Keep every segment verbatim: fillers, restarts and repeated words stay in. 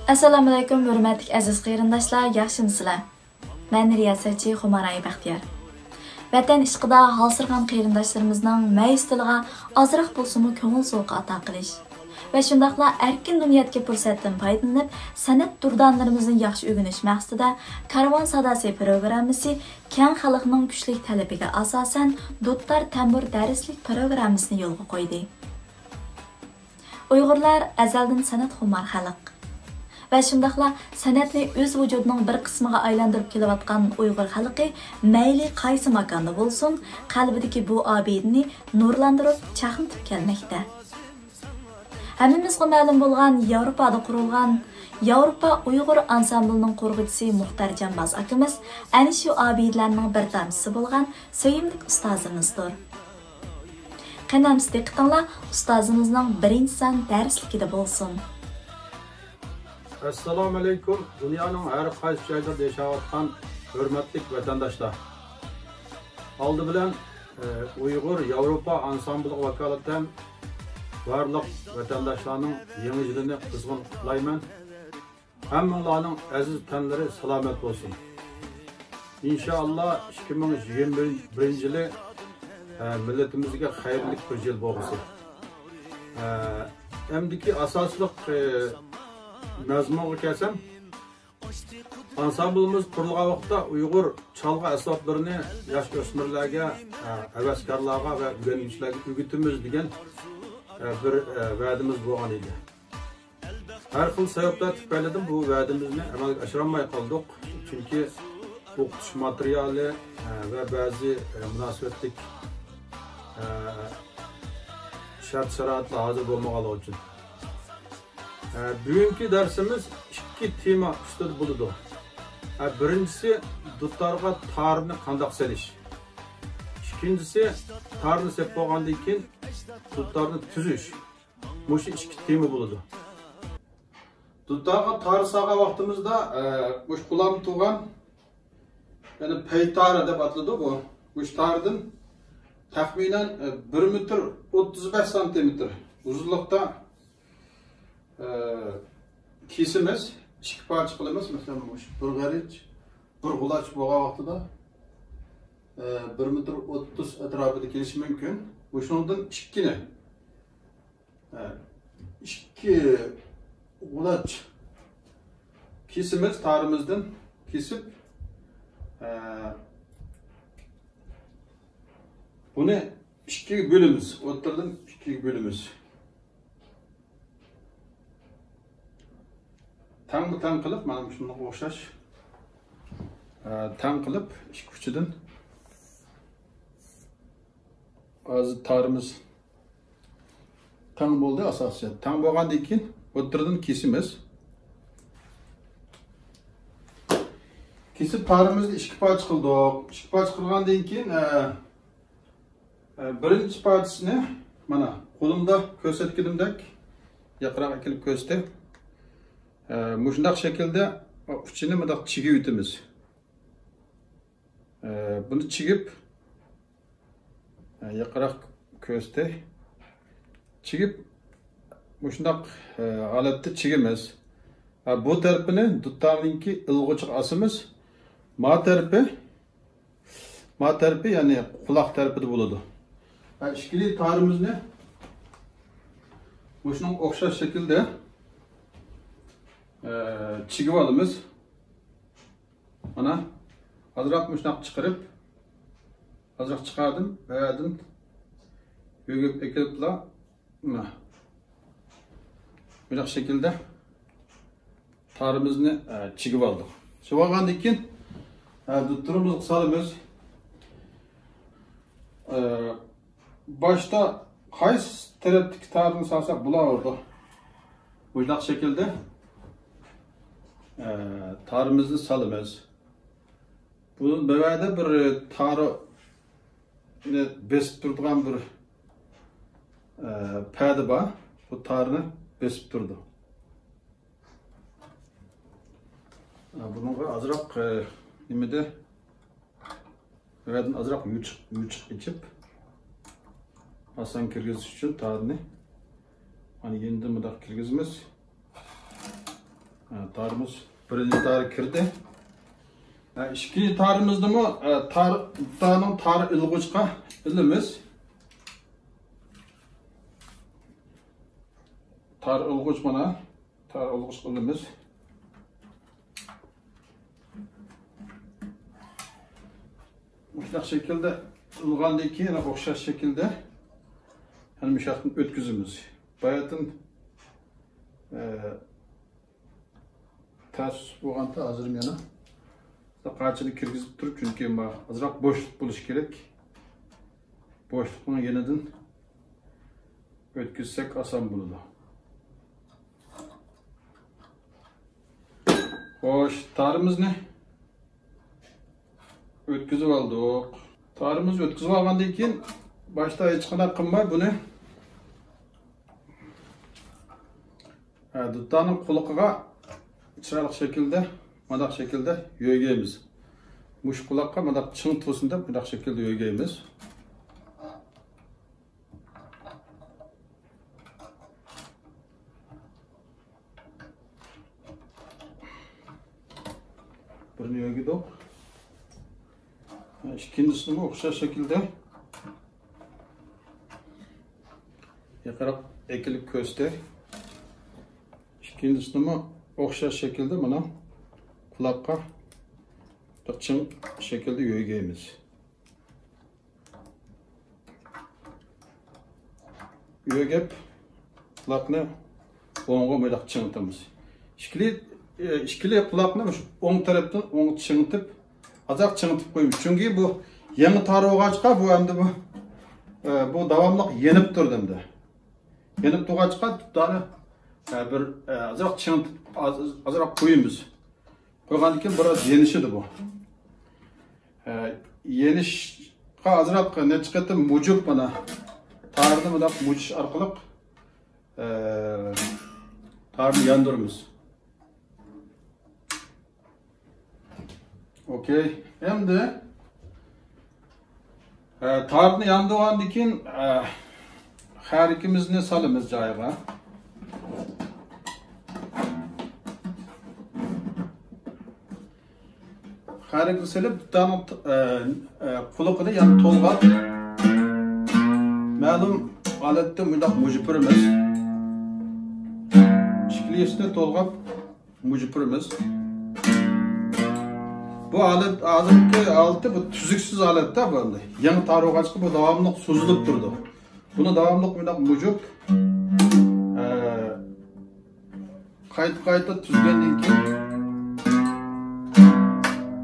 ئەسسالامۇئەلەيكۇم، ھۆرمەتلىك ئەزىز قېرىنداشلار، ياخشىمۇسىلەر؟ مەن رىياسەتچى خۇمارئاي بەختىيار. ۋەتەن ئىشقىدا ھالسىرىغان قېرىنداشلىرىمىزنىڭ مەيۈس دىلىغا ئازراق بولسىمۇ كۆڭۈل سوۋۇقى ئاتا قىلىش ۋە شۇنداقلا ئەركىن دۇنيادىكى پۇرسەتتىن پايدىلىنىپ، سەنئەت دۇردانىلىرىمىزنى ياخشى ئۆگىنىش مەقسىتىدە كارۋان ساداسى پروگراممىسى كەڭ خەلقنىڭ كۈچلۈك تەلىپىگە ئاساسەن، دۇتار تەمبۇر دەرسلىك پروگراممىسىنى يولغا قويدى. ئۇيغۇرلار ئەزەلدىن سەنئەتخۇمار خەلق. ۋە شۇنداقلا سەنئەتنى ئۆز ۋۇجۇدىنىڭ بىر قىسمىغا ئايلاندۇرۇپ كېلىۋاتقان ئۇيغۇر خەلقى مەيلى قايسى ماكاندا بولسۇن، قەلبىدىكى بۇ ئابىدىنى نۇرلاندۇرۇپ، چاقنىتىپ كەلمەكتە. ھەممىمىزغا مەلۇم بولغان ياۋروپادا قۇرۇلغان ياۋروپا ئۇيغۇر ئانسامبلىنىڭ قۇرغۇچىسى مۇختەر جانباز ئاكىمىز ئەنە شۇ ئابىدىلەرنىڭ بىر تامچىسى بولغان سۆيۈملۈك ئۇستازىمىزدۇر. قېنى ئەمىسە دىققىتىڭلار ئۇستازىمىزنىڭ بىرىنچى سان دەرسلىكىدە بولسۇن. ئەسسالامۇئەلەيكۇم، دۇنيانىڭ ھەر قايسى جايلىرىدا ياشاۋاتقان ھۆرمەتلىك ۋەتەنداشلار. ئالدى بىلەن، ئە، ئۇيغۇر ياۋروپا ئانسامبلىغا ۋاكالىتەن بارلىق ۋەتەنداشلارنىڭ يېڭى يىلىنى قىزغىن قۇتلايمەن. ھەممىڭلارنىڭ ئەزىز تەنلىرى سالامەت بولسۇن. ئىنشائاللا، ئىككى مىڭ يىگىرمە بىرىنچى يىلى، ئە، مىللىتىمىزگە خەيرلىك بىر يىل بولغۇسى. ئە، ئەمدىكى ئاساسلىق، ئە، مەزمۇنغا كەلسەم، ئانسامبلىمىز قۇرۇلغان ۋاقىتتا ئۇيغۇر چالغۇ ئەسۋابلىرىنى ياش ئۆسمۈرلەرگە، ئە، ھەۋەسكارلارغا ۋە ئۆگەنگۈچىلەرگە ئۆگىتىمىز دېگەن، ئە، بىر، ئە، ۋەدىمىز بولغان ئىدى. ھەر خىل سەۋەبلەر تۈپەيلىدىن بۇ ۋەدىمىزنى ئەمەلگە ئاشۇرالماي قالدۇق. چۈنكى ئوقۇتۇش ماتېرىيالى، ئە، ۋە بەزى، ئە، مۇناسىۋەتلىك، ئە، شەرت-شارائىتلار ھازىر بولمىغانلىقى ئۈچۈن. ئە، بۈگۈنكى دەرسىمىز ئىككى تېما ئۈستىدە بولىدۇ. ئە، بىرىنچىسى، دۇتارغا تارنى قانداق سېلىش. ئىككىنچىسى، تارنى سېلىپ بولغاندىن كېيىن دۇتارنى تۈزۈش. مۇشۇ ئىككى تېما بولىدۇ. دۇتارغا تار سالغان ۋاقتىمىزدا، ئە، مۇشۇ قولۇمدا تۇرغان، يەنى پەي تارى دەپ ئاتىلىدۇ بۇ. مۇشۇ تاردىن تەخمىنەن، ئە، بىر مېتىر ئوتتۇز بەش سانتىمېتىر ئۇزۇنلۇقتا، ئە، كېسىمىز، ئىككى پارچە قىلىمىز. مەسىلەن، مۇشۇ بىر غېرىچ، بىر غۇلاچ بولغان ۋاقتىدا، ئە، بىر مېتىر ئوتتۇز ئەتراپىدا كېلىشى مۇمكىن. مۇشۇنىڭدىن ئىككىنى ھە، ئىككى غۇلاچ كېسىمىز، تارىمىزدىن كېسىپ، ھە، بۇنى ئىككىگە بۆلىمىز، ئوتتۇرىدىن ئىككىگە بۆلىمىز. تەڭمۇ تەڭ قىلىپ، مانا مۇشۇنىڭغا ئوخشاش، ھە، تەڭ قىلىپ، ئىككى ئۇچىدىن ھازىر تارىمىز تەڭ بولدى ئاساسەن. تەڭ بولغاندىن كېيىن ئوتتۇرىدىن كېسىمىز. كېسىپ تارىمىزنى ئىككى پارچە قىلدۇق. ئىككى پارچە قىلغاندىن كېيىن، ئە، ئە، بىرىنچى پارچىسىنى مانا قولۇمدا كۆرسەتكىنىمدەك ياقراق ئەكېلىپ كۆرسىتەي. ئە، مۇشۇنداق شەكىلدە ئۇچىنى مۇنداق چىگىۋېتىمىز. ئە، بۇنى چىگىپ، ئە، ياقراق كۆرسىتەي. چىگىپ، مۇشۇنداق، ئە، ھالەتتە چىگىمىز. ئە، بۇ تەرىپىنى دۇتارنىڭكى ئىلغۇچىغا ئاسىمىز. ما تەرىپى، ما تەرىپى، يەنى قۇلاق تەرىپىدە بولىدۇ. ئە، ئىككىلى تارىمىزنى مۇشۇنىڭغا ئوخشاش شەكىلدە، ئە، چىگىۋالىمىز. مانا، ئازراق مۇشۇنداق چىقىرىپ، ئازراق چىقاردىم، بۇ يەردىن يۆگەپ ئەكېلىپلا، مانا، مۇنداق شەكىلدە تارىمىزنى، ئە، چىگىپ ئالدۇق. چىگىپ ئالغاندىن كېيىن، ئە، دۇتتۇرىمىزغا سالىمىز. ئە، باشتا قايسى تەرەپتىكى تارنى سالساق بولاۋېرىدۇ. مۇشۇنداق شەكىلدە، ئە، تارىمىزنى سالىمىز. بۇ بەۋەدە بىر تارنى بېسىپ تۇرىدىغان بىر، ئە، پەدە بار. بۇ تارنى بېسىپ تۇرىدۇ. ئە، بۇنىڭغا ئازراق، ئە، نېمىدە بۇ يەردىن ئازراق يوچۇق، يوچۇق ئېچىپ، ئاسان كىرگۈزۈش ئۈچۈن تارنى مانا يېنىدىن مۇنداق كىرگۈزىمىز. ھە، تارىمىز بىرىنچى تارى كىردى. ھە، ئىككىنچى تارىمىزنىمۇ، ھە، تار، دۇتانىڭ تار ئىلغۇچقا ئىلىمىز. تار ئىلغۇچ مانا. تار ئىلغۇچقا ئىلىمىز. مۇشۇنداق شەكىلدە ئىلغاندىن كېيىن يەنە ئوخشاش شەكىلدە يەنە مۇشۇياقتىن ئۆتكۈزىمىز. باياتىن، ئە، تەس بولغاندا ھازىر يەنە قاچىنى كىرگۈزۈپ تۇرۇپ، چۈنكى ما-، ئازراق بوشلۇق بولۇشى كېرەك. بوشلۇقنىڭ يېنىدىن ئۆتكۈزسەك ئاسان بولىدۇ. خوش، تارىمىزنى ئۆتكۈزۈپ ئالدۇق. تارىمىزنى ئۆتكۈزۈپ ئالغاندىن كېيىن باشتا ھېچقانداق قىلماي بۇنى، ھە، دۇتانىڭ قۇلىقىغا چىرايلىق شەكىلدە، مۇنداق شەكىلدە يۆگەيمىز. مۇشۇ قۇلاققا مۇنداق چىڭ تۇرسۇن دەپ مۇنداق شەكىلدە يۆگەيمىز. بىرنى يۆگىدۇق. ئىككىنچىسىنىمۇ ئوخشاش شەكىلدە يېقىنراق ئەكېلىپ كۆرسىتەي. ئىككىنچىسىنىمۇ ئوخشاش شەكىلدە مانا قۇلاققا بىر چىڭ شەكىلدە يۆگەيمىز. يۆگەپ، قۇلاقنى ئوڭغا مۇنداق چىڭىتىمىز. ئىككىلى، ئىككىلى قۇلاقنى مۇشۇ ئوڭ تەرەپتىن ئوڭغا چىڭىتىپ، ئازراق چىڭىتىپ قويىمىز. چۈنكى بۇ يېڭى تار بولغاچقا، بۇ ئەمدى بۇ، بۇ داۋاملىق يېنىپ تۇرىدۇ ئەمدى. يېنىپ تۇرغاچقا، دۇتانى، بىر، ئازراق چىڭىتىپ، ئاز-، ئازراق قويىمىز. قويغاندىن كېيىن بىراز يېنىشىدۇ بۇ. ئە، يېنىشقا ئازراق نەچچە قېتىم مۇجۇپ مانا. تارنى مۇنداق مۇجۇش ئارقىلىق، ئە، تارنى ياندۇرىمىز. ئوكەي. ئەمدى ھە، تارتنى ياندۇرغاندىن كېيىن، ھە، خەرىكىمىزنى سالىمىز جايىغا. خەرىكنى سېلىپ، دۇتانىڭ، ھە، ھە، قۇلىقىنى يەنە تولغاپ، مەلۇم ھالەتتە مۇنداق مۇجۇپ بېرىمىز. ئىككىلىسىنى تولغاپ، مۇجۇپ بېرىمىز. بۇ ھالەت، ھازىرقى ھالىتى بۇ تۈزۈكسىز ھالەتتە بۇ ئەمدى. يېڭى تار بولغاچقا بۇ داۋاملىق سوزۇلۇپ تۇرىدۇ. بۇنى داۋاملىق مۇنداق مۇجۇپ، ئە، قايتا قايتا تۈزگەندىن كېيىن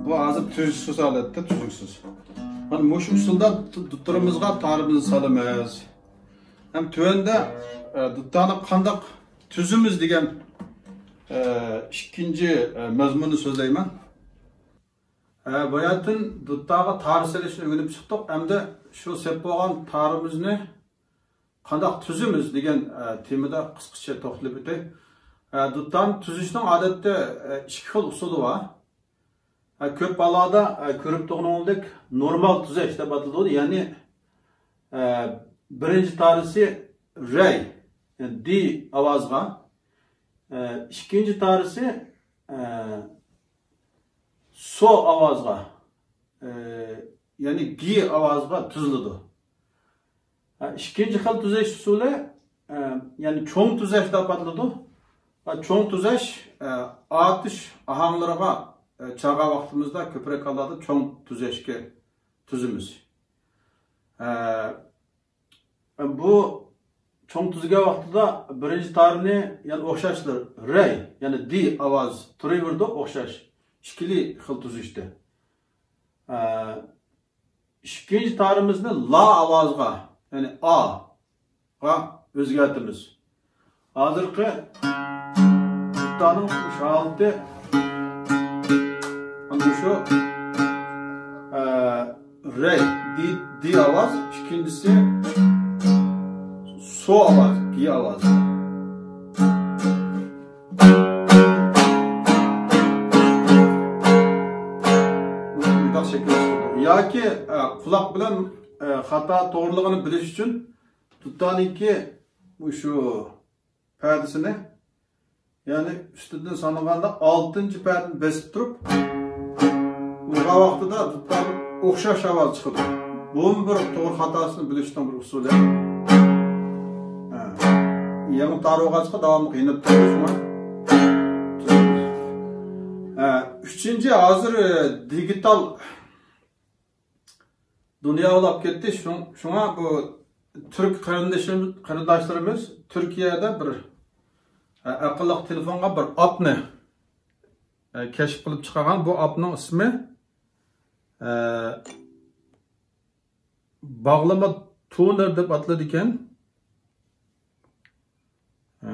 بۇ ھازىر تۈزۈكسىز ھالەتتە، تۈزۈكسىز. مانا مۇشۇ ئۇسۇلدا دۇ-، دۇتىرىمىزغا تارىمىزنى سالىمىز. ھەم تۆۋەندە، ئە، دۇتارنى قانداق تۈزىمىز دېگەن، ئە، ئىككىنچى، ئە، مەزمۇننى سۆزلەيمەن. ئە، باياتىن دۇتارغا تار سېلىشنى ئۆگىنىپ چىقتۇق. ئەمدى شۇ سېپ بولغان تارىمىزنى قانداق تۈزىمىز دېگەن، ئە، تېمىدا قىسقىچە توختىلىپ ئۆتەي. ئە، دۇتارنى تۈزۈشنىڭ ئادەتتە، ئە، ئىككى خىل ئۇسۇلى بار. ھە، كۆپ ھاللاردا، ھە، كۆرۈپ تۇرغىنىڭىزدەك نورمال تۈزەش دەپ ئاتىلىدۇ. يەنى، ھە، بىرىنچى تارىسى رەي، يەنى دى ئاۋازغا، ھە، ئىككىنچى تارىسى، ھە، سو ئاۋازغا، ھە، يەنى گى ئاۋازغا تۈزۈلىدۇ. ھە، ئىككىنچى خىل تۈزەش ئۇسۇلى، ھە، يەنى چوڭ تۈزەش دەپ ئاتىلىدۇ. ھە، چوڭ تۈزەش، ھە، ئاتۇش ئاھاڭلىرىغا، ھە، چالغان ۋاقتىمىزدا كۆپرەك ھاللاردا چوڭ تۈزەشكە تۈزىمىز. ھە، بۇ چوڭ تۈزگەن ۋاقتىدا بىرىنچى تارنى يەنە ئوخشاشلا رەي، يەنى دى ئاۋاز تۇرۇۋېرىدۇ ئوخشاش ئىككىلى خىل تۈزۈشتە. ھە، ئىككىنچى تارىمىزنى لا ئاۋازغا، يەنى ئا غا ئۆزگەرتىمىز. ھازىرقى دۇتارنىڭ شۇ ھالىتى مۇشۇ، ئە، رەي، دى، دى ئاۋاز، ئىككىنچىسى سو ئاۋاز، گى ئاۋاز. مۇنداق شەكىلدە چىقىدۇ. ياكى، ئە، قۇلاق بىلەن، ئە، خاتا توغرىلىقىنى بىلىش ئۈچۈن دۇتارنىڭكى مۇشۇ پەدىسىنى يەنى ئۈستىدىن سانىغاندا ئالتىنچى پەردىنى بېسىپ تۇرۇپ ئۇرغان ۋاقتىدا دۇتارنىڭ ئوخشاش ئاۋاز چىقىدۇ. بۇمۇ بىر توغرا خاتاسىنى بىلىشنىڭ بىر ئۇسۇلى. ھە. يېڭى تارىۋالغاچقا داۋاملىق يېنىپ تۇرىدۇ، شۇڭا. ھە، ئۈچىنچى، ھازىر، ئە، دىگىتال دۇنيا ئۇلاپ كەتتى. شۇڭ-، شۇڭا بۇ تۈرك قېرىندىشىم-، قېرىنداشلىرىمىز تۈركىيەدە بىر، ئە، ئەقىللىق تېلېفونغا بىر ئاپنى، ئە، كەشىپ قىلىپ چىقارغان. بۇ ئاپنىڭ ئىسمى، ئە، باغلىما تونېر دەپ ئاتىلىدىكەن. ئە،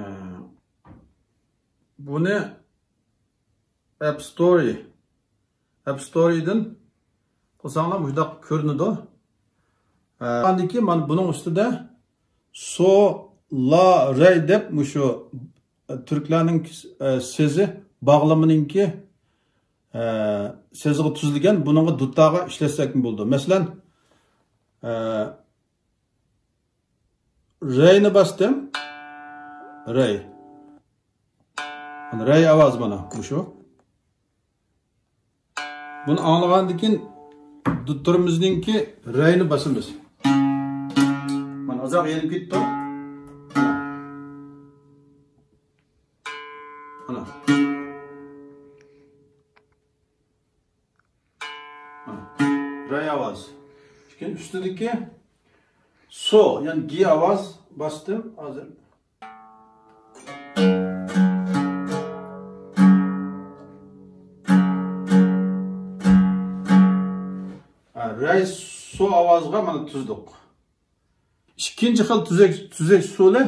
بۇنى ئەپ ستورى، ئەپ ستورىدىن قىلساڭلار مۇشۇنداق كۆرۈنىدۇ. ئە، ئاندىن كېيىن مانا بۇنىڭ ئۈستىدە سو، لا، رەي دەپ مۇشۇ تۈركلەرنىڭ، ئە، سېزى باغلىمىنىڭكى، ئە، سېزىغا تۈزۈلگەن، بۇنىڭغا دۇتارغا ئىشلەتسەكمۇ بولىدۇ. مەسىلەن، ئە، رەينى باستىم. رەي. مانا رەي ئاۋازى مانا مۇشۇ. بۇنى ئاڭلىغاندىن كېيىن دۇتارىمىزنىڭكى رەينى باسىمىز. مانا ئازراق يېنىپ كېتىپتۇ. مانا. مانا. رەي ئاۋاز. كېيىن ئۈستىدىكى سو، يەنى گى ئاۋاز باستىم ھازىر. ھە، رەي سو ئاۋازغا مانا تۈزدۇق. ئىككىنچى خىل تۈزەش، تۈزەش ئۇسۇلى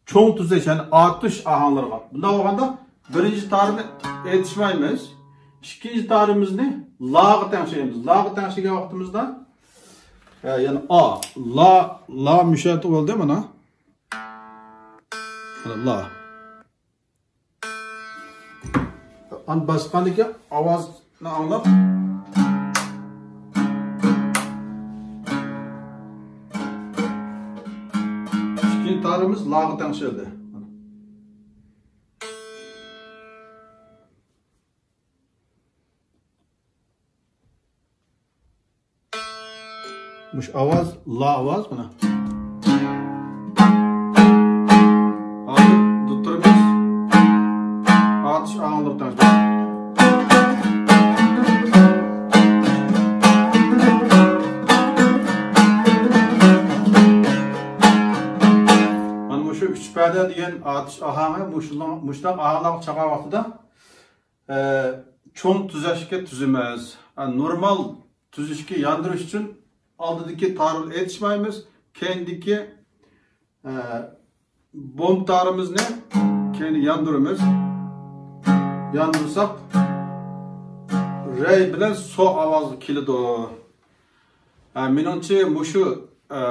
چوڭ تۈزەش، يەنى ئاتۇش ئاھاڭلىرىغا. بۇنداق بولغاندا بىرىنچى تارنى ئېيتىشمايمىز. ئىككىنچى تارىمىزنى لاغا تەڭشەيمىز. لاغا تەڭشىگەن ۋاقتىمىزدا، ئە، يەنى ئا، لا، لا مۇشۇ يەردە بولدى مانا. مانا لا. ئان باسقاندىكىن ئاۋازنى ئاڭلاپ، ئىككىنچى تارىمىز لاغا تەڭشەلدى. مۇشۇ ئاۋاز، لا ئاۋاز، مانا. ھازىر دۇتارىمىز ئاتۇش ئاھاڭلىرى تەڭشەيمىز. مانا مۇشۇ ئۈچ پەدە دېگەن ئاتۇش ئاھاڭى مۇشۇ-، مۇشۇنداق ئاھاڭلارغا چالغان ۋاقتىدا ئە، چوڭ تۈزەشكە تۈزىمىز. ئە، نورمال تۈزۈشكە ياندۇرۇش ئۈچۈن ئالدىدىكى تارنى ئېيتىشمايمىز. كەينىدىكى، ئە، بوم تارىمىزنى كەينى ياندۇرىمىز. ياندۇرساق، رەي بىلەن سو ئاۋازى كېلىدۇ. ئە، مېنىڭچە مۇشۇ، ئە،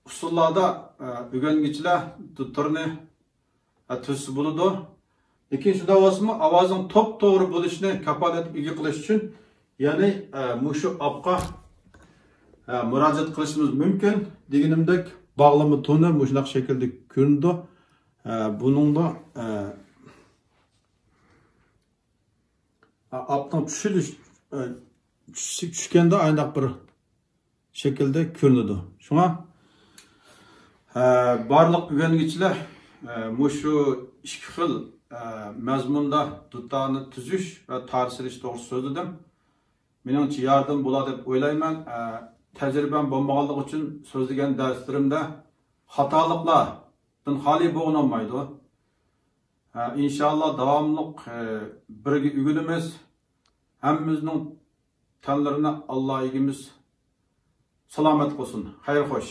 ئۇسۇللاردا، ئە، ئۆگەنگۈچىلەر دۇتارنى ھە، تۈزسە بولىدۇ. لېكىن شۇنداق بولسىمۇ، ئاۋازنىڭ توپتوغرا بولۇشىنى كاپالەتكە ئىگە قىلىش ئۈچۈن، يەنى، ئە، مۇشۇ ئاپقا، ئە، مۇراجىئەت قىلىشىمىز مۇمكىن. دېگىنىمدەك، باغلىما تونى مۇشۇنداق شەكىلدە كۆرۈنىدۇ. ئە، بۇنىڭدا، ئە، ئاپنىڭ چۈشۈلۈش، ئە، چۈش-، چۈشكەندە ئاينداق بىر شەكىلدە كۆرۈنىدۇ. شۇڭا، ئە، بارلىق ئۆگەنگۈچىلەر، ئە، مۇشۇ ئىككى خىل، ئە، مەزمۇندا دۇتارنى تۈزۈش ۋە تار سېلىش توغرىسىدا سۆزلىدىم. مېنىڭچە ياردىمى بولار دەپ ئويلايمەن. ئە، تەجرىبەم بولمىغانلىقى ئۈچۈن سۆزلىگەن دەرسلىرىمدە خاتالىقلاردىن خالىي بولغىنى بولمايدۇ. ئە، ئىنشاللا داۋاملىق، ئە، بىرگە ئۆگىنىمىز. ھەممىمىزنىڭ تەنلىرىنى ئاللا ئىگىمىز سالامەت قىلسۇن. خەير خوش.